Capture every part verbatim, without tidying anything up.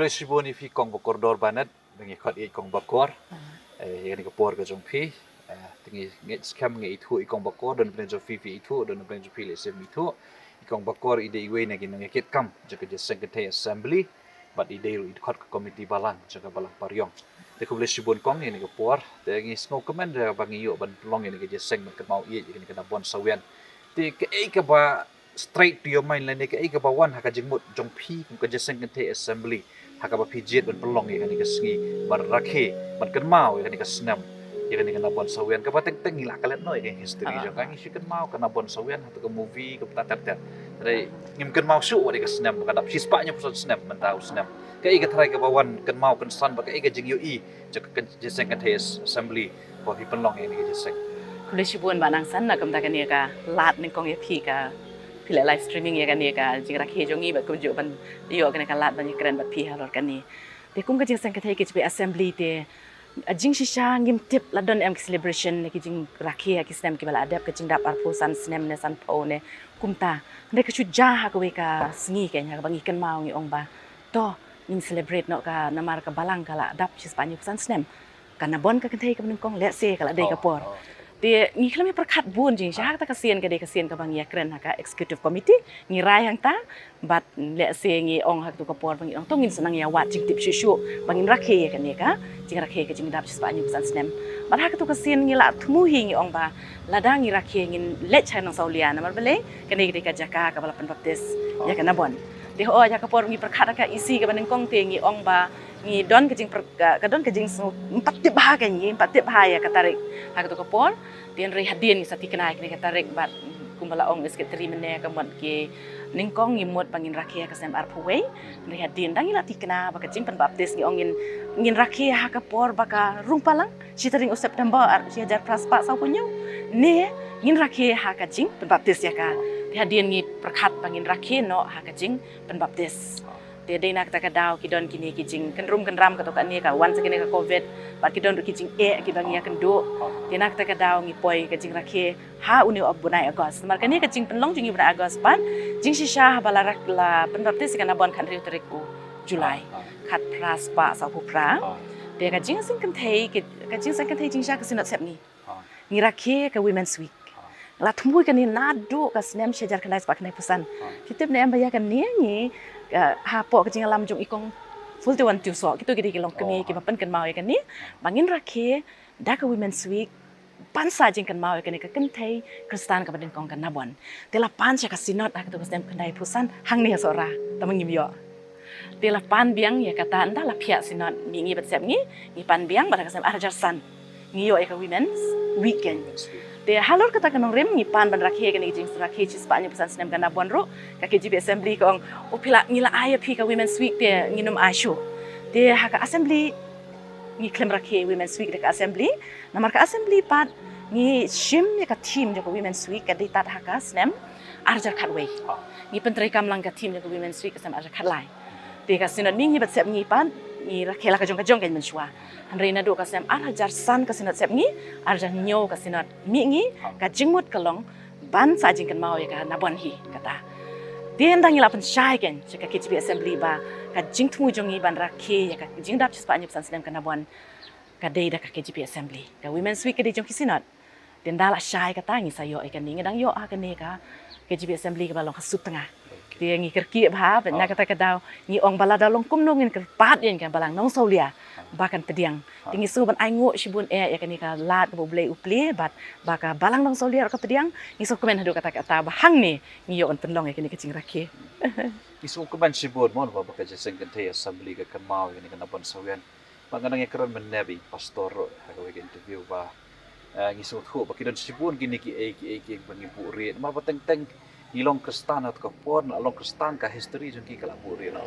Shibun ïa phi Kong Bakordor Bharat, ba ngi khot ïa Kong Bakor. Eh, ïa kane ka por ka jong phi. Eh, te ngi ngeit skhem ngi ithuh ïa Kong Bakor, don pdeng jong phi phi ithuh, don pdeng jong phi lehse ym ithuh. Ïa Kong Bakor i dei iwei na ki nongïakitkam jong ka Jingïaseng Kynthei Assembly, bad i dei ruh i dkhot ka komiti balang jong ka balang Pariong. Te khublei shibun Kong ïa kane ka por, te ngi sngewkmen ba ngi ïoh ban pynlong ïa kane ka jingïaseng ban kynmaw ïa kane ka Nabon Sawian. Te kaei kaba strike to your mind lane kaei kaba wan ha ka jingmut jong phi kum ka Jingïaseng Kynthei Assembly ha kaba phi jied ban pynlong ïa kane ka sngi ban rakhe ban kynmaw ïa kane ka snem, ïa kane ka Nabon Sawian kaba teng teng ngi la klet noh ïa ka history jong ka. Ngi shu kynmaw ka Nabon Sawian ha ka movie ka bynta ter ter. Hynrei ngim kynmaw shuh wat ïa ka snem ba ka dap shispah hynñiewphew san snem mynta u snem. Kaei ka tharai kaba wan kynmaw kynsan bad kaei ka jingïohi jong ka Jingïaseng Kynthei Assembly ba phi pynlong ïa kane ka jingïaseng? Khublei shibun Bah Nangsan na kumta kane ka lad nyngkong ïa phi ka phi leh live streaming ïa kane ka jingrakhe jong ngi bad kumjuh ban ïoh kane ka lad ban ïakren bad phi halor kane. Te kum ka Jingïaseng Kynthei K J P Assembly te, a, jingshisha ngim tip la don em ki celebration ne ki jingrakhe ha ki snem kiba la dep, ka jingdap arphew san snem ne sanphew ne kumta. Hynrei ka shu jia ha kawei ka sngi keiñ ha kaba ngi kynmaw ngi ong ba to ngin celebrate noh ka namar ka balang ka la dap shispah hynñiewphew san snem. Ka Nabon ka kynthei kaba nyngkong lehse ka la dei ka por. Te ngi khlem ïa pyrkhat bun jingshisha, ha kata ka sien ka dei ka sien kaba ngi ïakren ha ka executive committee, ngi rai hangta bad lehse ngi ong ha katu ka por ba ngi ong to ngin sa nang ïa wad jingtip shuh shuh ba ngin rakhe ïa kane ka jingrakhe ka jingdap shispah hynñiewphew san snem. Bad ha katu ka sien ngi la thmu hi ngi ong ba lada ngi rakhe ngin leit ha Nongsawlia namar balei kane ka dei ka jaka kaba la pynbaptis ïa ka Nabon. Te hooid ha ka por ngi pyrkhat ha ka E C kaba nyngkong te ngi ong ba ngi don ka jing ka, ka don ka jing ym pat tip bha ka ngi ym pat tip bha ïa ka tarik ha katu ka por. Te hynrei hadien ngi sa tikna ïa kane ka tarik bad kumba la ong i secretary mynne ka mut ki nyngkong ngi mut ba ngin rakhe ha ka snem arphew wei. Hynrei hadien da ngi la tikna ba ka jingpynbaptis ngi ong ngin, ngin rakhe ha ka por ba ka rung palang shi tarik u September ar shi hajar phra spah sawphew hynñiew ne ngin rakhe ha ka jingpynbaptis ïa ka. Te hadien ngi pyrkhat ba ngin rakhe noh ha ka jingpynbaptis. Te dei na kata ka daw ki don kine ki jingkynrum kynram kato kane ka wan sa kine ka covid bad ki don ruh ki jingeh kiba ngi ïakynduh. Te na kata ka daw ngi poi ka jingrakhe ha une u bnai August. Namar kane ka jingpynlong jong ngi u bnai August pat jingshisha haba la rak la pynbaptis ïa ka Nabon khathynriew tarik u July khatphra spah sawphew phra. Te ka Jingïaseng Kynthei, ka Jingïaseng Kynthei jingshisha ka Synod Sepngi ngi rakhe ka Women's Week. La thmu kane naduh ka snem shi hajar khyndai spah khyndaiphew san. Phi tip ne em ba ïa kane ngi, eh, hapoh ka jingïalam jong i Kong Fullteiwon Tewsoh kito ki dei ki longkmie kiba pynkynmaw ïa kane ba ngin rakhe da ka Women's Week ban sa jingkynmaw ïa kane ka kynthei Khristan kaba nyngkong ka Nabon. Te la pan sha ka Synod ha katu ka snem khyndaiphew san hangne ha Sohra tang ba ngim ïoh. Te la pan biang ïa kata ynda la phiah Synod mih ngi bad Sepngi ngi pan biang bad ha ka snem ar hajar san ngi ïoh ïa ka Women's Week keiñ. Te halor kata ka nongrim ngi pan ban rakhe kane ka jingrakhe shispah hynñiewphew san snem ka Nabon ruh ka K J P Assembly ka ong, o phi la, ngi la ai ïa phi ka Women's Week te ngin ym ai shuh. Te ha ka Assembly ngi khlem rakhe Women's Week da ka Assembly. Namar ka Assembly pat ngi shim ïa ka theme jong ka Women's Week ka dei tad ha ka snem ar hajar khatwei. Ngi pyntreikam lang ka theme jong ka Women's Week ka snem ar hajar khatlai. Te ka Synod mih ngi bad Sepngi pat ngi rakhe la ka jong ka jong keiñ mynshuwa. Hynrei naduh ka snem ar hajar san ka Synod Sepngi, ar hajar hynñiew ka Synod mih ngi, ka jingmut ka long ban sa jingkynmaw ïa ka Nabon hi kata. Te ynda ngi la pynshai keiñ sha ka K J P Assembly ba ka jingthmu jong ngi ban rakhe ïa ka jingdap shispah hynñiewphew san snem ka Nabon ka dei da ka K J P Assembly. Ka Women's Week ka dei jong ki Synod. Te ynda la shai kata ngi sa ïoh ïa kane, ngi dang ïoh ha kane ka K J P Assembly kaba long ha Sutnga. Te ngi kyrkieh bha bad na kata ka daw ngi ong ba lada long kumno ngin kyrpad ïa ka Balang Nongsawlia ba kan pdiang. Te ngi sngew ban ainguh shibun eh ïa kane ka lad kaba U Blei u plie bad ba ka Balang Nongsawlia ruh ka pdiang. Ngi sngewkmen haduh katta katta ba hangne ngi ïoh ban pynlong ïa kane ka jingrakhe. Ngi sngewkmen shibun mo ba ka Jingïaseng Kynthei Assembly ka kynmaw ïa kane ka Nabon Sawian. Ba nga dang ïakren mynne bad i pastor ruh ha kawei ka interview ba, eh, ngi sngewthuh ba ki don shibun kine kiei kiei kiei ba ngi buhrieh namar ba teng teng ngi long Khristan ha kata ka por, na long Khristan ka history jong ki ka la buhrieh noh.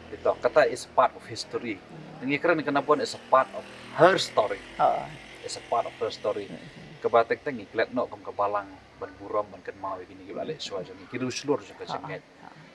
Te to kata is a part of history. Ngi ïakren ka Nabon is a part of her story. Is a part of her story. Kaba teng teng ngi klet noh kum ka Balang ban burom ban kynmaw ïa kine kiba la leh shuwa jong ngi, ki riewshlur jong ka jingngeit.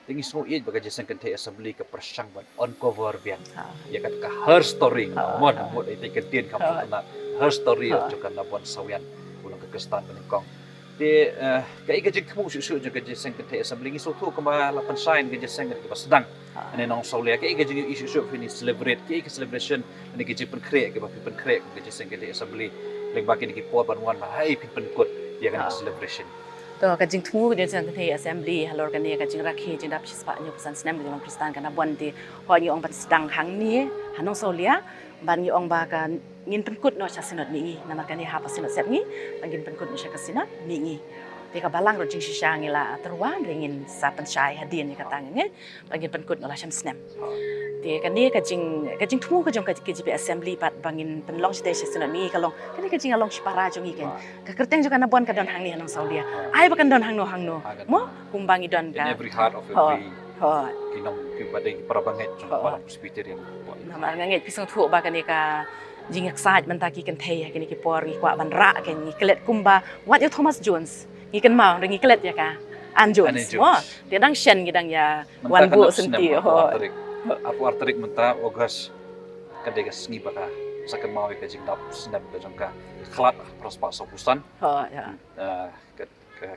Te ngi sngewieit ba ka Jingïaseng Kynthei Assembly ka pyrshang ban uncover biang ïa kata ka her story, ngan ong mo, mut ïa ka ktien kam sngewtynnat, her story jong ka Nabon Sawian, u long ka Khristan ba nyngkong. Te, eh, kaei ka jingthmu shuh shuh jong ka jingïaseng kynthei assembly, ngi sngewthuh kumba la pynshai ka jingïaseng kaba sdang. Ha. Ane Nongsawlia, kaei ka jingïohi shuh shuh phi ïa celebrate, kaei ka celebration, ane ka jingpynkhreh kaba phi pynkhreh ka jingïaseng kynthei assembly lyngba kine ki por ban wan ba haei phin pynkut ïa kane ka celebration. To, ka jingthmu ka jingïaseng kynthei assembly halor kane ka jingrakhe jingdap shispah hynñiewphew san snem ka jingwan Khristan ka Nabon te, hooid ngi ong ban sdang hangne ha Nongsawlia, ban ngi ong ba ka ngin pynkut noh sha Synod Mihngi, namar kane hap ha Synod Sepngi, ba ngin pynkut noh sha ka Synod Mihngi. Te ka Balang ruh jingshisha ngi la tyrwa, hynrei ngin sa pynshai hadien ïa kata, ngi ba ngin pynkut noh la shem snem. Te kane ka jing, ka jingthmu ka jong ka K J P assembly pat ba ngin pynlong shatei sha Synod Mihngi ka long kane ka jinglong shipara jong ngi, kan. Ka kyrteng jong ka Nabon ka don hangne ha Nongsawlia. Ai ba kan don hangno hangno. Mo, kumba ngi don ka. In every heart of every, ki nong, ki ba dei ki para bangeit jong ka Balang Presbyterian. Namar nga ngeit phi sngewthuh ba kane ka jingïaksaid mynta ki kynthei ha kine ki por ngi kwah ban rah, kan, ngi klet kumba wat ïa u Thomas Jones ngi kynmaw, hynrei ngi klet ïa ka Ann Jones. Mo, te dang shen ngi dang ïa wan buh senti. Arphew ar tarik mynta August, ka dei ka sngi ba ka sa kynmaw ïa ka jingdap snem ka jong ka khlad ha phra spah sawphew san. Ka,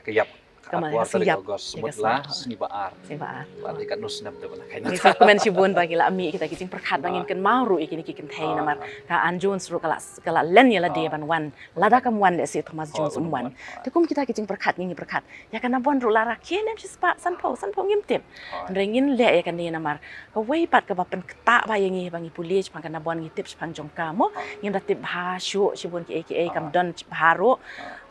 ka ïap Ka ma, arphew ar tarik August, mut la sngi ba ar. Sngi ba ar. Ba dei katno snem te ba na kai na. Ngi sa kmen shibun ba ngi la mih kita ki jingpyrkhat ba ngin kynmaw ruh ïa kine ki kynthei namar ka Ann Jones ruh ka la, ka la len ïa lade ban wan. Lada kam wan lehse Thomas Jones um wan. Te kum kita ki jingpyrkhat ngi ngi pyrkhat, ïa ka Nabon ruh la rakhe ne em shispah sanphew, sanphew ngim tip. Hynrei ngin leh ïa kane namar kawei pat kaba pynktah ba ïa ngi ba ngi pule shaphang ka Nabon ngi tip shaphang jong ka mo. Ngim da tip bha shuh shibun kiei kiei, kam don bha ruh.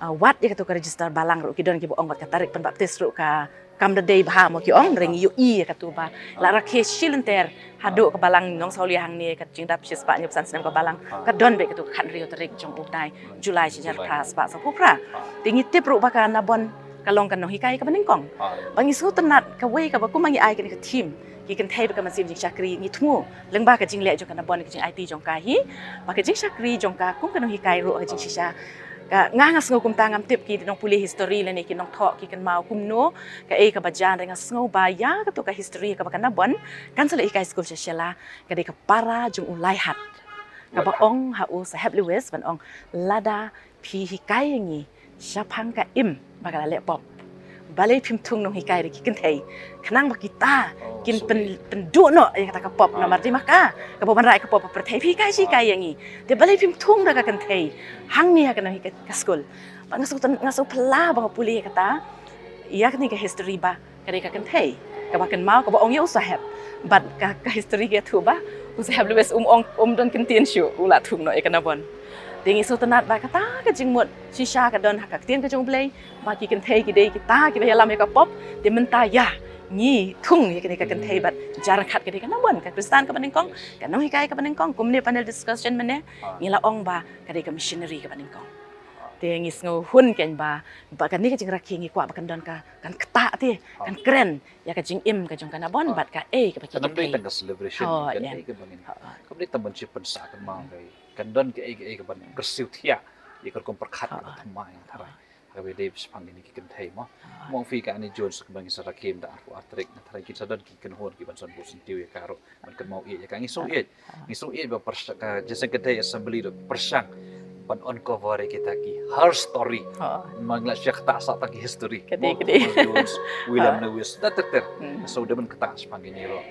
Ah, wat ïa katu ka register balang ruh ki don kiba ong wat ka tarik pynbaptis ruh ka kam da dei bha mo ki ong, hynrei ngi ïohi ïa katu ba la rakhe shi lynter haduh ka Balang Nongsawlia hangne ka jingdap shispah hynñiewphew san snem ka Balang ka don beit katu ka khathynriew tarik jong u bnai July shi hajar phra spah sawphew phra. Te ngi tip ruh ba ka Nabon ka long ka nonghikai kaba nyngkong. Ba ngi sngewtynnat kawei kaba kum ba ngi ai kane ka theme, ki kynthei ba ka mynsiem jingshakri, ngi thmu lyngba ka jingleh jong ka Nabon ka jingaiti jong ka hi ba ka jingshakri jong ka kum ka nonghikai ruh ka jingshisha. Ka, nga nga sngew kumta, ngam tip ki nongpule history lane ki nongthoh ki kynmaw kumno kaei kaba jan, hynrei nga sngew ba ïa katu ka history kaba ka Nabon kan sa leit hikai skul sha Shella, ka dei ka para jong u Laihat kaba ong ha u Saheb Lewis ban ong, lada phi hikai ïa ngi shaphang ka Im ba ka la leh pop, balei phim thung nonghikai ruh ki kynthei, khnang ba kita kin pyn, pynduh noh ïa kata ka pop, namar dei ma ka kaba wanrah ïa ka pop ha pyrthei, phi hikai shi hikai ïa ngi, te balei phim thung da ka kynthei hangne ha ka nonghikai ka skul. Ba nga sngewthuh, nga sngewphylla ba nga pule ïa kata, ïa kane ka history ba ka dei ka kynthei kaba kynmaw kaba ong ïa u Saheb. Bad ka, ka history ka ïathuh ba u Saheb Lewis um ong, um don kyntien shuh, u la thung noh ïa ka Nabon. Te ngi sngewtynnat ba kata ka jingmut shisha ka don ha ka ktien ka jong U Blei ba ki kynthei ki dei kita kiba ïalam ïa ka pop. Te mynta ïa ngi thung ïa kane ka kynthei bad jar ryngkat ka dei ka Nabon, ka Khristan kaba nyngkong, ka nonghikai kaba nyngkong, kumne panel discussion mynne ngi la ong ba ka dei ka missionary kaba nyngkong. Te ngi sngewhun kein ba, ba kane ka jingrakhe ngi kwah ba kan don ka, kan ktah te, kan kren ïa ka jingim ka jong ka Nabon bad kaei kaba ki kynthei. Kan dei tang ka celebration, kan dei kaba ngin, kan dei tang ban shu pynsah kynmaw, kan don kaei kaei kaban kyrsiew thiah ïa ka rukom pyrkhat kaba thymmai, nga tharai. Kaba dei shaphang kine ki kynthei mo. Mo phi ka Annie Jones kaba ngi sa rakhe mynta arphew ar tarik, nga tharai kin sa don ki kynhun kiban sa buh syntiew ïa ka ruh. Ban kynmaw ïa ka, ngi sngew ïeit. Ngi sngew ïeit ba pyrshah ka jingïaseng kynthei assembly ruh pyrshang ban uncover ïa kita ki her story. Ma ngi la shu ktah sa tang ki history. William Lewis, da ter ter. Ngi sngew dei ban ktah shaphang kine ruh.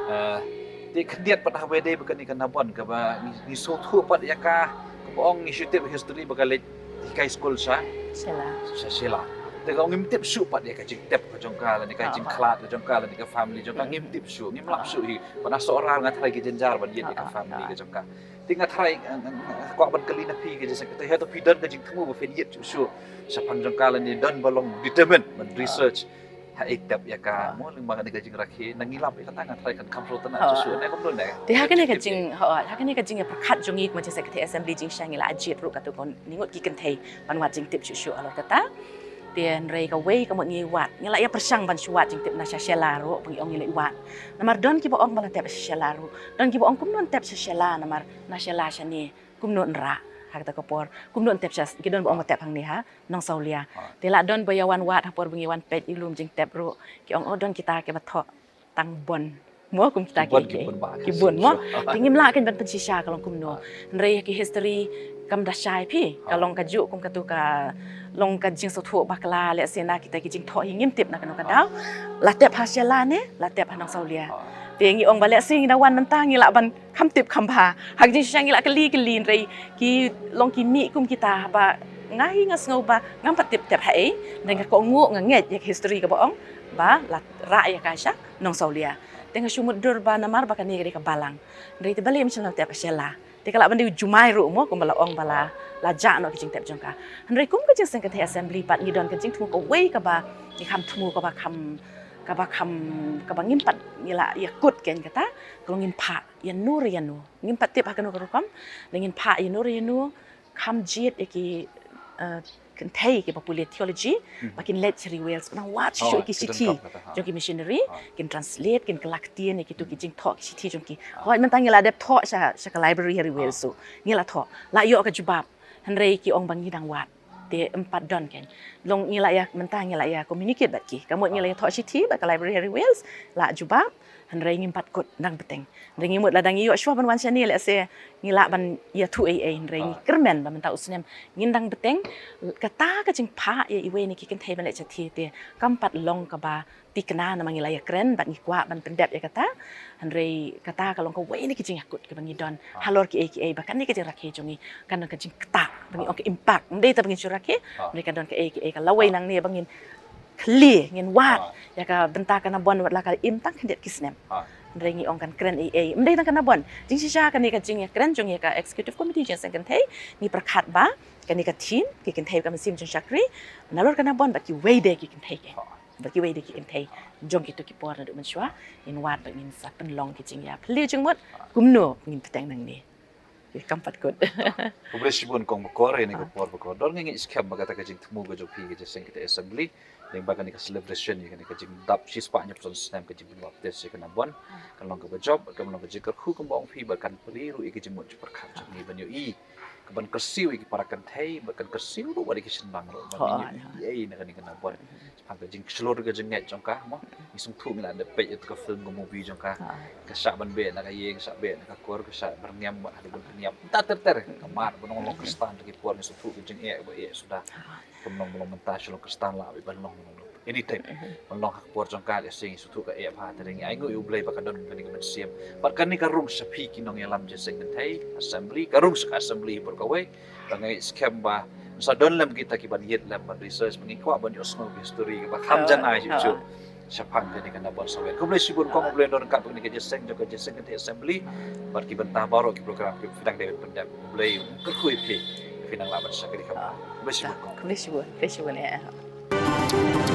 Eh, te khyndiat pat haba dei ba kane ka Nabon kaba ngi, ngi sngewthuh pat ïa ka, kaba ong ngi shu tip history ba ka leit hikai skul sha Shella. Sha Shella. Te ka ong ngim tip shuh pat ïa ka jingtep ka jong ka lane ka jingkhlad ka jong ka lane ka family jong ka, ngim tip shuh, ngim lap shuh hi. Ba na Sohra nga tharai ki jynjar ban ïeit ïa ka family ka jong ka. Te nga tharai, eh, eh, eh, kwah ban kylli na phi ka jingïaseng kynthei, hato phi don ka jingthmu ba phin ïeit shuh shuh shaphang jong ka lane don ba long determined ban research, ha, ïa tep ïa ka mo, lyngba kane ka jingrakhe, na ngi lap ïa kata nga tharai kan kham sngewtynnat shuh shuh ne, kumno ne. Te ha kane ka jing, ha, ha kane ka jingïapyrkhat jong ngi kum ka jingïaseng kynthei assembly jingshisha ngi la jied ruh katto katne ngut ki kynthei ban wad jingtip shuh shuh halor kata. Te hynrei kawei ka mut ngi wad, ngi la ïa pyrshang ban shu wad jingtip na sha Shella ruh, ba ngi ong ngi leit wad. Namar don kiba ong ba la tep sha Shella ruh. Don kiba ong kumno tep sha Shella, namar na Shella shane kumno nrah ha kata ka por. Kumno tep sha, ki don ba ong ba tep hangne ha Nongsawlia. Te la don ba ïa wan wad ha por ba ngi wan peit ïa lum jingtep ruh, ki ong, oh, don kita kiba thoh tang Bon. Mo, kum kita ki, ki Bon mo. Te ngim lah kein ban pynshisha ka long kumno. Hynrei ki history Kam da shai phi, ka long ka juk kum katu ka long ka jingsngewthuh bakla, lehse na kita ki jingthoh hi ngim tip na kano ka daw. La tep ha Shella ne, la tep ha Nongsawlia. Te ngi ong ba lehse ngi da wan mynta ngi lah ban kham tip kham bha. Ha ka jingshisha ngi lah kylli kylli hynrei ki long ki mih kum kita ba nga hi nga sngew ba ngam pat tip tep ha ei. Hynrei nga kohnguh nga ngeit ïa ka history kaba ong ba la rah ïa ka sha Nongsawlia. Te nga shu mutdur ba namar ba kane ka dei ka balang. Hynrei te balei ym shym la tep ha Shella. Te ka lah ban dei u jumai ruh mo, kumba la ong ba la, la jah noh ki jingtep jong ka. Hynrei kum ka Jingïaseng Kynthei Assembly pat ngi don ka jingthmu kawei kaba ngi kham thmu kaba kham, kaba kham, kaba ngim pat ngi la ïakut kein kata, ka long ngin phah ïano re ïano. Ngim pat tip ha kano ka rukom, ngin phah ïano re ïano, kham jied ïa ki, eh, kynthei kiba pule theology, ba kin leit sha ri Wales, ba nang wad shuh shuh ki shithi jong ki missionary, kin translate, kin kylla ktien ïa kitu ki jingthoh ki shithi jong ki. Hooid mynta ngi la dep thoh sha, sha ka library ha ri Wales, so ngi la thoh, la ïoh ka jubab. Hynrei ki ong ba ngi dang wad. Te ym pat don kein. Long ngi la ïa, mynta ngi la ïa communicate bad ki. Ka mut ngi la ïa thoh shithi bad ka library ha ri Wales, la jubab. Hynrei ngim pat kut, dang bteng. Hynrei ngi mut lada ngi ïoh shuwa ban wan shane lehse ngi lah ban ïathuh ei ei, hynrei ngi kyrmen ba mynta u snem ngin dang bteng. Kata ka jingphah ïa iwei na ki kynthei ban leit shathie te kam pat long kaba thikna namar ngi la ïakren bad ngi kwah ban pyndep ïa kata. Hynrei kata ka long kawei na ki jingïakut kaba ngi don halor kiei kiei ba kane ka jingrakhe jong ngi kan don ka jingktah ba ngi ong ka impact. Ym dei tang ba ngin shu rakhe, hynrei kan don kaei kaei ka lawei nangne ba ngin khlieh, ngin wad ïa ka bynta ka Nabon wat la ka im tang khyndiat ki snem. Hynrei ngi ong kan kren ei ei, ym dei tang ka Nabon. Jingshisha kane ka jingïakren jong ngi ïa ka executive committee Jingïaseng Kynthei, ngi pyrkhat ba kane ka theme, ki kynthei ka mynsiem jong shakri, nalor ka Nabon bad kiwei de ki kynthei ki, bad kiwei de ki kynthei jong kitu ki por naduh mynshuwa, ngin wad bad ngin sa pynlong ki jingïaphylliew jingmut kumno ngin bteng nangne. Ki kam pat kut. Khublei shibun kong Bakor, ïa kane ka por Bakor. Don nga ngeit skhem ba kata ka jingthmu ka jong phi ka Jingïaseng Kynthei Assembly, lyngba kane ka celebration ïa kane ka jingdap shispah hynñiewphew san snem ka jingpynbaptis ïa ka Nabon, kan long kaba jop, kan long ka jingkyrkhu kumba ong phi, bad kan plie ruh ïa ka jingmut jingpyrkhat jong ngi ban ïohi, ka ban kyrsiew ïa ki para kynthei, bad kan kyrsiew ruh bad ïa ki shynrang ruh ban ïohi ei na kane ka Nabon. Shaphang ka jingshlur ka jingngeit jong ka mo. Ngi sngewthuh ngi la dep peit ïa ka film ka movie jong ka. Ka shah ban beh na ka ïing, ka shah beh na ka kur, ka shah byrngem bad haduh ban pynïap. Ter ter ter. Ka mad ban long long Khristan ha ki por ngi sngewthuh ka jingeh ba eh suda. Kam long long mynta shu long Khristan la ban long long long. Anytime ban long ha ka por jong ka, lehse ngi sngewthuh ka eh bha, te ngi ainguh ïa U Blei ba ka don kane ka mynsiem. Bad kane ka rung sha phi ki nongïalam Jingïaseng Kynthei Assembly, ka rung sha ka Assembly baroh kawei. Ba nga ngeit skhem ba sa don lem kita ki ban ïit lem ban research, ba ngi kwah ban ïohsngew ki history kaba kham janai shuh shuh shaphang kane ka Nabon Sawian. Khublei shibun kong, U Blei un don ryngkat bad kane ka jingïaseng jong ka Jingïaseng Kynthei Assembly bad ki bynta baroh ki program kiba phi dang dei ban pyndep. U Blei un kyrkhu ïa phi, phi nang lah ban shakri kham bha. Khublei shibun kong. Khublei shibun, khublei shibun ïa.